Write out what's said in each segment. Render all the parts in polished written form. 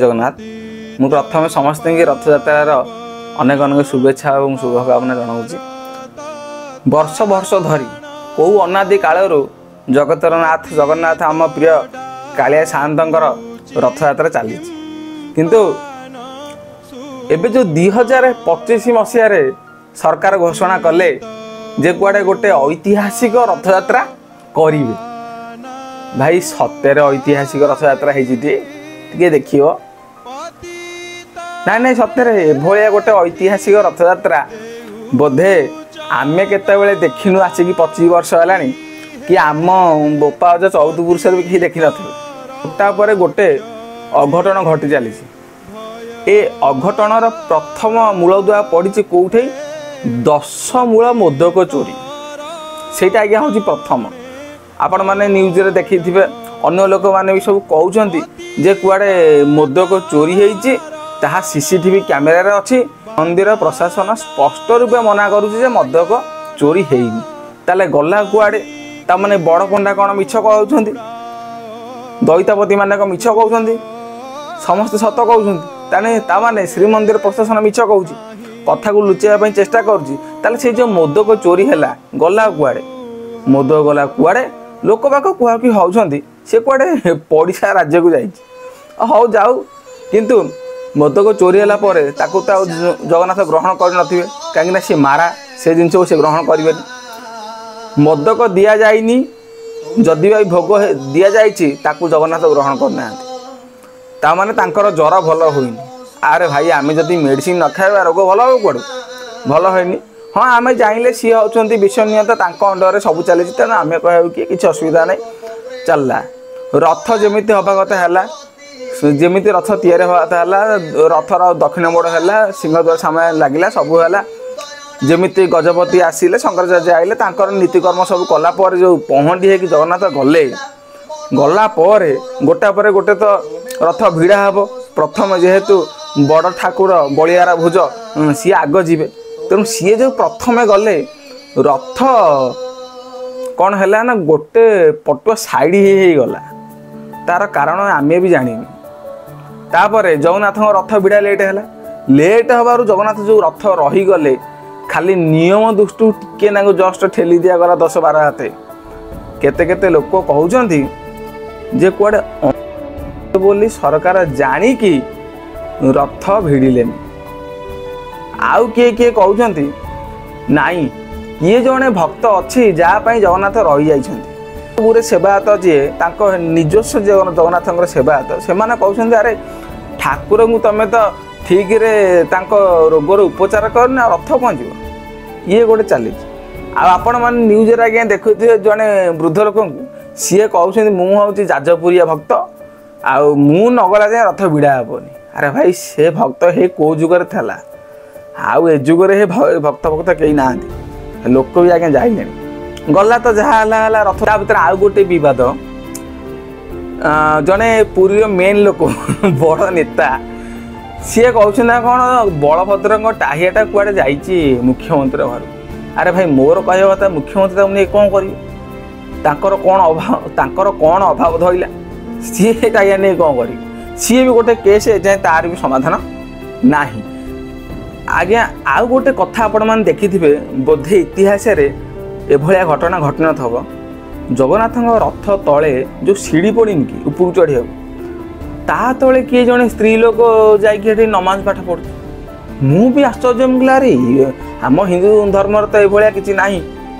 ଜଗନ୍ନାଥ। ମୁଁ ପ୍ରଥମେ ସମସ୍ତଙ୍କୁ ରଥଯାତ୍ରାର ଅନେକ ଅନେକ ଶୁଭେଚ୍ଛା ଏବଂ ଶୁଭକାମନା ଜଣାଉଛି। ବର୍ଷ ବର୍ଷ ଧରି କେଉଁ ଅନାଦି କାଳରୁ ଜଗତର ନାଥ ଜଗନ୍ନାଥ, ଆମ ପ୍ରିୟ କାଳିଆ ସାଆନ୍ତଙ୍କର ରଥଯାତ୍ରା ଚାଲିଛି। କିନ୍ତୁ ଏବେ ଯେଉଁ 2025 ମସିହାରେ ସରକାର ଘୋଷଣା କଲେ ଯେ କୁଆଡ଼େ ଗୋଟେ ଐତିହାସିକ ରଥଯାତ୍ରା କରିବେ, ଭାଇ ସତରେ ଐତିହାସିକ ରଥଯାତ୍ରା ହେଇଛି ଟିକେ ଦେଖିବ। ନାଇଁ ନାଇଁ, ସତରେ ଏଭଳିଆ ଗୋଟେ ଐତିହାସିକ ରଥଯାତ୍ରା ବୋଧେ ଆମେ କେତେବେଳେ ଦେଖିନୁ, ଆସିକି 25 ବର୍ଷ ହେଲାଣି, କି ଆମ ବୋପା ଅଜା 14 ପୁରୁଷରେ ବି କେହି ଦେଖିନଥିବେ। ତାପରେ ଗୋଟେ ଅଘଟଣ ଘଟି ଚାଲିଛି। ଏ ଅଘଟଣର ପ୍ରଥମ ମୂଳଦୁଆ ପଡ଼ିଛି କେଉଁଠି? ଦଶମୂଳ ମୋଦକ ଚୋରି, ସେଇଟା ଆଜ୍ଞା ହେଉଛି ପ୍ରଥମ। ଆପଣମାନେ ନ୍ୟୁଜ୍ରେ ଦେଖିଥିବେ, ଅନ୍ୟ ଲୋକମାନେ ବି ସବୁ କହୁଛନ୍ତି ଯେ କୁଆଡ଼େ ମୋଦକ ଚୋରି ହେଇଛି, ତାହା ସିସିଟିଭି କ୍ୟାମେରାରେ ଅଛି। ମନ୍ଦିର ପ୍ରଶାସନ ସ୍ପଷ୍ଟ ରୂପେ ମନା କରୁଛି ଯେ ମୋଦକ ଚୋରି ହେଇନି। ତାହେଲେ ଗଲା କୁଆଡ଼େ? ତାମାନେ ବଡ଼ ପଣ୍ଡା କ'ଣ ମିଛ କହୁଛନ୍ତି? ଦଇତାପତି ମାନେ କ'ଣ ମିଛ କହୁଛନ୍ତି? ସମସ୍ତେ ସତ କହୁଛନ୍ତି। ତାହେଲେ ତାମାନେ ଶ୍ରୀମନ୍ଦିର ପ୍ରଶାସନ ମିଛ କହୁଛି, କଥାକୁ ଲୁଚେଇବା ପାଇଁ ଚେଷ୍ଟା କରୁଛି। ତାହେଲେ ସେଇ ଯେଉଁ ମୋଦକ ଚୋରି ହେଲା ଗଲା କୁଆଡ଼େ? ମୋଦକ ଗଲା କୁଆଡ଼େ? ଲୋକ ପାଖ କୁହାକୁହି ହେଉଛନ୍ତି ସେ କୁଆଡ଼େ ପଡ଼ିଶା ରାଜ୍ୟକୁ ଯାଇଛି। ହଉ ଯାଉ, କିନ୍ତୁ ମୋଦକ ଚୋରି ହେଲା ପରେ ତାକୁ ତ ଆଉ ଜଗନ୍ନାଥ ଗ୍ରହଣ କରିନଥିବେ, କାହିଁକିନା ସେ ମାରା, ସେ ଜିନିଷକୁ ସେ ଗ୍ରହଣ କରିବେନି। ମୋଦକ ଦିଆଯାଇନି, ଯଦି ବି ଭୋଗ ଦିଆଯାଇଛି ତାକୁ ଜଗନ୍ନାଥ ଗ୍ରହଣ କରିନାହାନ୍ତି, ତାମାନେ ତାଙ୍କର ଜ୍ୱର ଭଲ ହୋଇନି। ଆରେ ଭାଇ, ଆମେ ଯଦି ମେଡ଼ିସିନ ନ ଖାଇବା ରୋଗ ଭଲ ହେବ କୁଆଡ଼ୁ? ଭଲ ହେଇନି। ହଁ, ଆମେ ଜାଣିଲେ ସିଏ ହେଉଛନ୍ତି ବିଶ୍ୱନିୟନ୍ତା, ତାଙ୍କ ଅଣ୍ଡରରେ ସବୁ ଚାଲିଛି, ତେଣୁ ଆମେ କହିବାକୁ କି କିଛି ଅସୁବିଧା ନାହିଁ। ଚାଲିଲା ରଥ, ଯେମିତି ହେବା କଥା ହେଲା, ଯେମିତି ରଥ ତିଆରି ହେବା କଥା ହେଲା, ରଥର ଦକ୍ଷିଣ ମୋଡ଼ ହେଲା, ସିଂହଦ୍ୱାର ସାମ୍ନା ଲାଗିଲା, ସବୁ ହେଲା। ଯେମିତି ଗଜପତି ଆସିଲେ, ଶଙ୍କରାଚାର୍ଯ୍ୟ ଆଇଲେ, ତାଙ୍କର ନୀତିକର୍ମ ସବୁ କଲା ପରେ ଯେଉଁ ପହଣ୍ଡି ହେଇକି ଜଗନ୍ନାଥ ଗଲେ, ଗଲା ପରେ ଗୋଟା ପରେ ଗୋଟେ ତ ରଥ ଭିଡ଼ା ହେବ। ପ୍ରଥମେ ଯେହେତୁ ବଡ଼ ଠାକୁର ବଳିଆର ଭୁଜ, ସିଏ ଆଗ ଯିବେ। ତେଣୁ ସିଏ ଯେଉଁ ପ୍ରଥମେ ଗଲେ, ରଥ କ'ଣ ହେଲା ନା ଗୋଟେ ପଟୁଆ ସାଇଡ଼ ହେଇଗଲା। ତାର କାରଣ ଆମେ ବି ଜାଣିନୁ। ତାପରେ ଜଗନ୍ନାଥଙ୍କ ରଥ ଭିଡ଼ା ଲେଟ୍ ହେଲା। ଲେଟ୍ ହେବାରୁ ଜଗନ୍ନାଥ ଯେଉଁ ରଥ ରହିଗଲେ, ଖାଲି ନିୟମ ଦୃଷ୍ଟିରୁ ଟିକେ ନାକୁ ଜଷ୍ଟ ଠେଲି ଦିଆଗଲା 10-12 ହାତେ। କେତେ କେତେ ଲୋକ କହୁଛନ୍ତି ଯେ କୁଆଡ଼େ ବୋଲି ସରକାର ଜାଣିକି ରଥ ଭିଡ଼ିଲେନି। ଆଉ କିଏ କିଏ କହୁଛନ୍ତି ନାଇଁ, କିଏ ଜଣେ ଭକ୍ତ ଅଛି ଯାହା ପାଇଁ ଜଗନ୍ନାଥ ରହିଯାଇଛନ୍ତି। ଗୁରେ ସେବାୟତ ଯିଏ ତାଙ୍କ ନିଜସ୍ୱ ଜଗନ୍ନାଥଙ୍କର ସେବାୟତ, ସେମାନେ କହୁଛନ୍ତି ଆରେ ଠାକୁରଙ୍କୁ ତମେ ତ ଠିକରେ ତାଙ୍କ ରୋଗର ଉପଚାର କରନି, ଆଉ ରଥ କ'ଣ ଯିବ? ଇଏ ଗୋଟେ ଚାଲିଛି। ଆଉ ଆପଣମାନେ ନ୍ୟୁଜ୍ରେ ଆଜ୍ଞା ଦେଖୁଥିବେ ଜଣେ ବୃଦ୍ଧ ଲୋକଙ୍କୁ, ସିଏ କହୁଛନ୍ତି ମୁଁ ହେଉଛି ଯାଜପୁରିଆ ଭକ୍ତ, ଆଉ ମୁଁ ନଗଲା ଯାଏଁ ରଥ ଭିଡ଼ା ହେବନି। ଆରେ ଭାଇ, ସେ ଭକ୍ତ ହେ କେଉଁ ଯୁଗରେ ଥିଲା, ଆଉ ଏ ଯୁଗରେ ହେ ଭକ୍ତ ଭକ୍ତ କେହି ନାହାନ୍ତି, ଲୋକ ବି ଆଜ୍ଞା ଯାଇଲେଣି। ଗଲା ତ ଯାହା ହେଲା ହେଲା ରଥ। ତା ଭିତରେ ଆଉ ଗୋଟେ ବିବାଦ, ଜଣେ ପୁରୀର ମେନ୍ ଲୋକ, ବଡ଼ ନେତା, ସିଏ କହୁଛନ୍ତି ନା କ'ଣ ବଳଭଦ୍ରଙ୍କ ଟାହିଆଟା କୁଆଡ଼େ ଯାଇଛି ମୁଖ୍ୟମନ୍ତ୍ରୀ ଘରକୁ। ଆରେ ଭାଇ, ମୋର କହିବା କଥା ମୁଖ୍ୟମନ୍ତ୍ରୀ ତାକୁ ନେଇ କ'ଣ କରିବେ? ତାଙ୍କର କ'ଣ ଅଭାବ, ତାଙ୍କର କ'ଣ ଅଭାବ ଧଇଲା? ସିଏ ଟାହିଆ ନେଇ କ'ଣ କରିବେ? ସିଏ ବି ଗୋଟେ କେସ୍, ଏଯାଏଁ ତାର ବି ସମାଧାନ ନାହିଁ ଆଜ୍ଞା। ଆଉ ଗୋଟେ କଥା ଆପଣମାନେ ଦେଖିଥିବେ ବୋଧେ, ଇତିହାସରେ ଏଭଳିଆ ଘଟଣା ଘଟିନଥିବ। ଜଗନ୍ନାଥଙ୍କ ରଥ ତଳେ ଯେଉଁ ସିଡ଼ି ପଡ଼ିନି କି ଉପରକୁ ଚଢ଼ିବାକୁ, ତା ତଳେ କିଏ ଜଣେ ସ୍ତ୍ରୀ ଲୋକ ଯାଇକି ସେଠି ନମାଜ ପାଠ ପଢ଼ୁଛି। ମୁଁ ବି ଆଶ୍ଚର୍ଯ୍ୟ, ମୁଁ କହିଲି ଆରେ ଆମ ହିନ୍ଦୁ ଧର୍ମରେ ତ ଏଭଳିଆ କିଛି ନାହିଁ,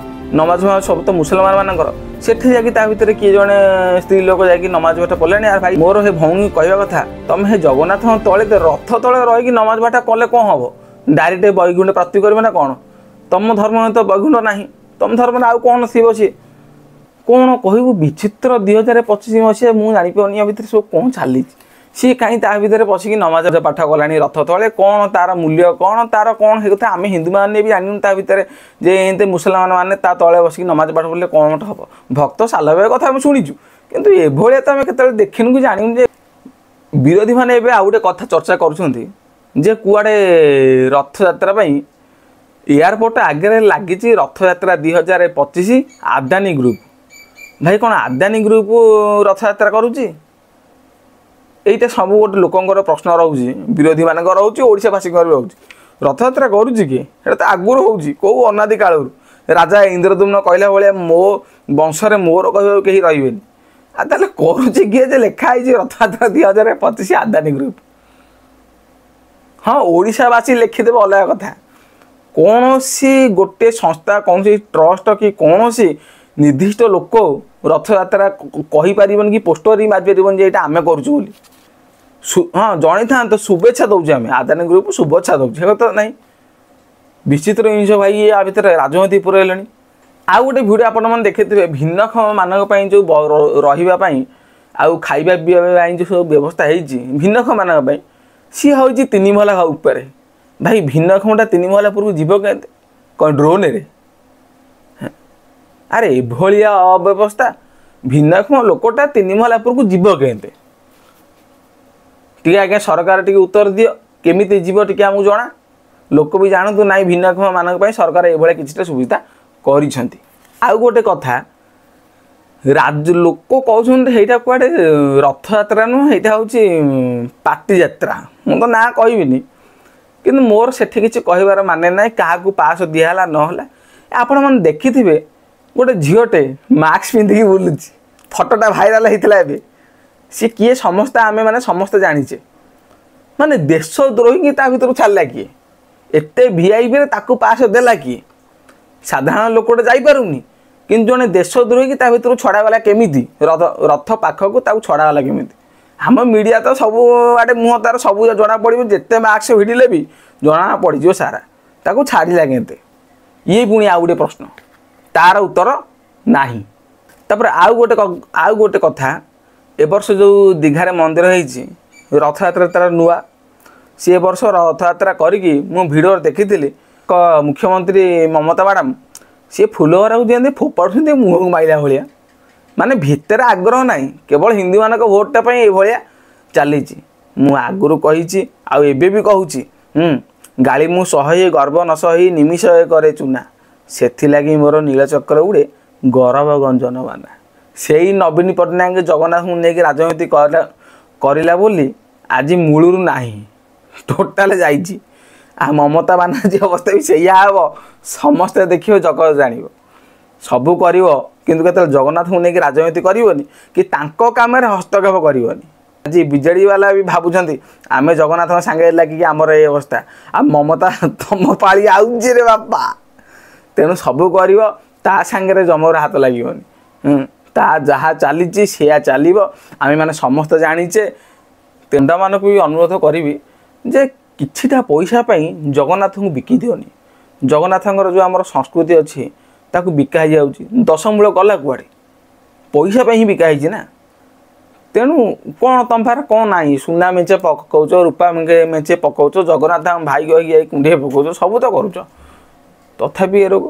ନମାଜ ଫମାଜ ସବୁ ତ ମୁସଲମାନ ମାନଙ୍କର, ସେଠି ଯାଇକି ତା ଭିତରେ କିଏ ଜଣେ ସ୍ତ୍ରୀ ଲୋକ ଯାଇକି ନମାଜ ପାଠ ପଢ଼ିଲେଣି। ଆରେ ଭାଇ, ମୋର ସେ ଭଉଣୀ କହିବା କଥା, ତମେ ସେ ଜଗନ୍ନାଥଙ୍କ ତଳେ ରଥ ତଳେ ରହିକି ନମାଜ ପାଠ କଲେ କ'ଣ ହେବ? ଡାଇରେକ୍ଟ ବୈକୁଣ୍ଠ ପ୍ରାପ୍ତି କରିବେ ନା କ'ଣ? ତମ ଧର୍ମ ତ ବୈକୁଣ୍ଠ ନାହିଁ, ତମ ଧର୍ମରେ ଆଉ କ'ଣ ଥିବ? ସିଏ କ'ଣ କହିବୁ, ବିଚିତ୍ର 2025 ମସିହା, ମୁଁ ଜାଣିପାରୁନି ୟା ଭିତରେ ସବୁ କ'ଣ ଚାଲିଛି। ସିଏ କାହିଁ ତା ଭିତରେ ପଶିକି ନମାଜ ପାଠ କଲାଣି ରଥ ତଳେ? କ'ଣ ତାର ମୂଲ୍ୟ, କ'ଣ ତାର କ'ଣ ସେ କଥା ଆମେ ହିନ୍ଦୁମାନେ ବି ଜାଣିନୁ। ତା ଭିତରେ ଯେ ଏମିତି ମୁସଲମାନ ମାନେ ତା ତଳେ ବସିକି ନମାଜ ପାଠ ପଢ଼ିଲେ କ'ଣ ହେବ? ଭକ୍ତ ସାଲବେଗ କଥା ଆମେ ଶୁଣିଛୁ, କିନ୍ତୁ ଏଭଳିଆ ତ ଆମେ କେତେବେଳେ ଦେଖିନୁ କି ଜାଣିନୁ। ଯେ ବିରୋଧୀମାନେ ଏବେ ଆଉ ଗୋଟେ କଥା ଚର୍ଚ୍ଚା କରୁଛନ୍ତି ଯେ କୁଆଡ଼େ ରଥଯାତ୍ରା ପାଇଁ ଏୟାରପୋର୍ଟ ଆଗରେ ଲାଗିଛି ରଥଯାତ୍ରା 2025 ଆଦାନୀ ଗ୍ରୁପ୍। ଭାଇ, କ'ଣ ଆଦାନୀ ଗ୍ରୁପ୍ ରଥଯାତ୍ରା କରୁଛି? ଏଇଟା ସବୁ ଗୋଟେ ଲୋକଙ୍କର ପ୍ରଶ୍ନ ରହୁଛି, ବିରୋଧୀମାନଙ୍କର ରହୁଛି, ଓଡ଼ିଶାବାସୀଙ୍କର ବି ରହୁଛି। ରଥଯାତ୍ରା କରୁଛି କିଏ? ଏଇଟା ତ ଆଗରୁ ହେଉଛି, କେଉଁ ଅନାଦି କାଳରୁ। ରାଜା ଇନ୍ଦ୍ରଦ୍ୟୁମ୍ନ କହିଲା ଭଳିଆ ମୋ ବଂଶରେ ମୋର କହିବାକୁ କେହି ରହିବେନି। ଆଉ ତାହେଲେ କରୁଛି କିଏ ଯେ ଲେଖା ହେଇଛି ରଥଯାତ୍ରା 2025 ଆଦାନୀ ଗ୍ରୁପ୍? ହଁ, ଓଡ଼ିଶାବାସୀ ଲେଖିଦେବେ ଅଲଗା କଥା। କୌଣସି ଗୋଟେ ସଂସ୍ଥା, କୌଣସି ଟ୍ରଷ୍ଟ କି କୌଣସି ନିର୍ଦ୍ଦିଷ୍ଟ ଲୋକ ରଥଯାତ୍ରା କହିପାରିବନି କି ପୋଷ୍ଟର ବି ମାରିପାରିବନି ଯେ ଏଇଟା ଆମେ କରୁଛୁ ବୋଲି। ହଁ, ଜଣେଇଥାନ୍ତ ଶୁଭେଚ୍ଛା ଦେଉଛୁ ଆମେ, ଆଦାନୀ ଗ୍ରୁପ୍ ଶୁଭେଚ୍ଛା ଦେଉଛୁ, ସେ କଥା ନାହିଁ। ବିଚିତ୍ର ଜିନିଷ ଭାଇ, ୟା ଭିତରେ ରାଜନୀତି ପୁରେଇଲେଣି। ଆଉ ଗୋଟେ ଭିଡ଼ିଓ ଆପଣମାନେ ଦେଖିଥିବେ, ଭିନ୍ନକ୍ଷମମାନଙ୍କ ପାଇଁ ଯେଉଁ ରହିବା ପାଇଁ ଆଉ ଖାଇବା ପିଇବା ପାଇଁ ଯେଉଁ ସବୁ ବ୍ୟବସ୍ଥା ହେଇଛି ଭିନ୍ନକ୍ଷମମାନଙ୍କ ପାଇଁ, ସିଏ ହେଉଛି 3 ମହଲା ଉପରେ। ଭାଇ, ଭିନ୍ନକ୍ଷମଟା 3 ମହଲା ଉପରକୁ ଯିବ କେମିତି? କ'ଣ ଡ୍ରୋନରେ? ଆରେ ଏଭଳିଆ ଅବ୍ୟବସ୍ଥା, ଭିନ୍ନକ୍ଷମ ଲୋକଟା 3 ମହଲା ଉପରକୁ ଯିବ କେମିତି? ଟିକେ ଆଜ୍ଞା ସରକାର ଟିକେ ଉତ୍ତର ଦିଅ, କେମିତି ଯିବ ଟିକେ ଆମକୁ ଜଣା, ଲୋକ ବି ଜାଣନ୍ତୁ ନାଇଁ ଭିନ୍ନକ୍ଷମମାନଙ୍କ ପାଇଁ ସରକାର ଏଭଳିଆ କିଛିଟା ସୁବିଧା କରିଛନ୍ତି। ଆଉ ଗୋଟେ କଥା, ରାଜ ଲୋକ କହୁଛନ୍ତି ସେଇଟା କୁଆଡ଼େ ରଥଯାତ୍ରା ନୁହଁ, ସେଇଟା ହେଉଛି ପାର୍ଟି ଯାତ୍ରା। ମୁଁ ତ ନାଁ କହିବିନି, କିନ୍ତୁ ମୋର ସେଠି କିଛି କହିବାର ମାନେ ନାହିଁ କାହାକୁ ପାସ୍ ଦିଆହେଲା ନହେଲା। ଆପଣମାନେ ଦେଖିଥିବେ ଗୋଟେ ଝିଅଟେ ମାସ୍କ ପିନ୍ଧିକି ବୁଲୁଛି, ଫଟୋଟା ଭାଇରାଲ ହେଇଥିଲା ଏବେ। ସିଏ କିଏ ସମସ୍ତେ ଆମେମାନେ ସମସ୍ତେ ଜାଣିଛେ। ମାନେ ଦେଶଦ୍ରୋହୀକି ତା ଭିତରୁ ଛାଡ଼ିଲା କିଏ? ଏତେ ଭିଆଇପିରେ ତାକୁ ପାସ୍ ଦେଲା କିଏ? ସାଧାରଣ ଲୋକଟେ ଯାଇପାରୁନି, କିନ୍ତୁ ଜଣେ ଦେଶଦ୍ରୋହୀକି ତା ଭିତରୁ ଛଡ଼ାଗଲା କେମିତି? ରଥ ପାଖକୁ ତାକୁ ଛଡ଼ାଗଲା କେମିତି? ଆମ ମିଡ଼ିଆ ତ ସବୁ ଆଡ଼େ ମୁହଁ ତାର, ସବୁ ଜଣା ପଡ଼ିବ। ଯେତେ ମାସ୍କ ଭିଡ଼ିଲେ ବି ଜଣା ପଡ଼ିଯିବ ସାରା। ତାକୁ ଛାଡ଼ିଲା କେମିତି? ଇଏ ପୁଣି ଆଉ ଗୋଟେ ପ୍ରଶ୍ନ, ତାର ଉତ୍ତର ନାହିଁ। ତାପରେ ଆଉ ଗୋଟେ କଥା, ଏ ବର୍ଷ ଯେଉଁ ଦୀଘାରେ ମନ୍ଦିର ହେଇଛି, ରଥଯାତ୍ରା ତାର ନୂଆ, ସିଏ ବର୍ଷ ରଥଯାତ୍ରା କରିକି ମୁଁ ଭିଡ଼ିଓରେ ଦେଖିଥିଲି, ମୁଖ୍ୟମନ୍ତ୍ରୀ ମମତା ମ୍ୟାଡ଼ାମ୍ ସିଏ ଫୁଲଘରାକୁ ଯେମିତି ଫୋପାଡ଼ୁଛନ୍ତି ମୁହଁକୁ ମାଇଲା ଭଳିଆ। ମାନେ ଭିତରେ ଆଗ୍ରହ ନାହିଁ, କେବଳ ହିନ୍ଦୁମାନଙ୍କ ଭୋଟଟା ପାଇଁ ଏଇଭଳିଆ ଚାଲିଛି। ମୁଁ ଆଗରୁ କହିଛି ଆଉ ଏବେ ବି କହୁଛି, ଗାଳି ମୁଁ ସହି ଗର୍ବ ନ ସହି ନିମିଷ କରେ ଚୁନା, ସେଥିଲାଗି ମୋର ନୀଳଚକ୍ର ଉଡ଼େ ଗରବ ଗଞ୍ଜନ ବାନା। ସେଇ ନବୀନ ପଟ୍ଟନାୟକ ଜଗନ୍ନାଥଙ୍କୁ ନେଇକି ରାଜନୀତି କରିଲା ବୋଲି ଆଜି ମୂଳରୁ ନାହିଁ, ଟୋଟାଲ ଯାଇଛି। ଆଉ ମମତା ବାନାର୍ଜୀ ଅବସ୍ଥା ବି ସେଇଆ ହେବ, ସମସ୍ତେ ଦେଖିବେ, ଜଗତ ଜାଣିବ, ସବୁ କରିବ, କିନ୍ତୁ କେତେବେଳେ ଜଗନ୍ନାଥଙ୍କୁ ନେଇକି ରାଜନୀତି କରିବନି କି ତାଙ୍କ କାମରେ ହସ୍ତକ୍ଷେପ କରିବନି। ଆଜି ବିଜେଡ଼ି ବାଲା ବି ଭାବୁଛନ୍ତି ଆମେ ଜଗନ୍ନାଥଙ୍କ ସାଙ୍ଗରେ ଲାଗିକି ଆମର ଏଇ ଅବସ୍ଥା, ଆଉ ମମତା ତମ ପାଳି ଆଉଛି ରେ ବାପା। ତେଣୁ ସବୁ କରିବ, ତା ସାଙ୍ଗରେ ଜମର ହାତ ଲାଗିବନି। ତା ଯାହା ଚାଲିଛି ସେୟା ଚାଲିବ, ଆମେମାନେ ସମସ୍ତେ ଜାଣିଛେ। ତେଣ୍ଡାମାନଙ୍କୁ ବି ଅନୁରୋଧ କରିବି ଯେ କିଛିଟା ପଇସା ପାଇଁ ଜଗନ୍ନାଥଙ୍କୁ ବିକି ଦିଅନି। ଜଗନ୍ନାଥଙ୍କର ଯେଉଁ ଆମର ସଂସ୍କୃତି ଅଛି ତାକୁ ବିକା ହେଇଯାଉଛି। ଦଶମୂଳ ଗଲା କୁଆଡ଼େ? ପଇସା ପାଇଁ ହିଁ ବିକା ହେଇଛି ନା। ତେଣୁ କ'ଣ ତମ ପାଖରେ କ'ଣ ନାହିଁ? ସୁନା ମେଞ୍ଚେ ପକାଉଛ, ରୂପା ମେଞ୍ଚେ ପକାଉଛ, ଜଗନ୍ନାଥ ଭାଇ କହିକି ଯାଇ କୁଣ୍ଢେଇ ପକାଉଛ, ସବୁ ତ କରୁଛ, ତଥାପି ଏ ରୋଗ।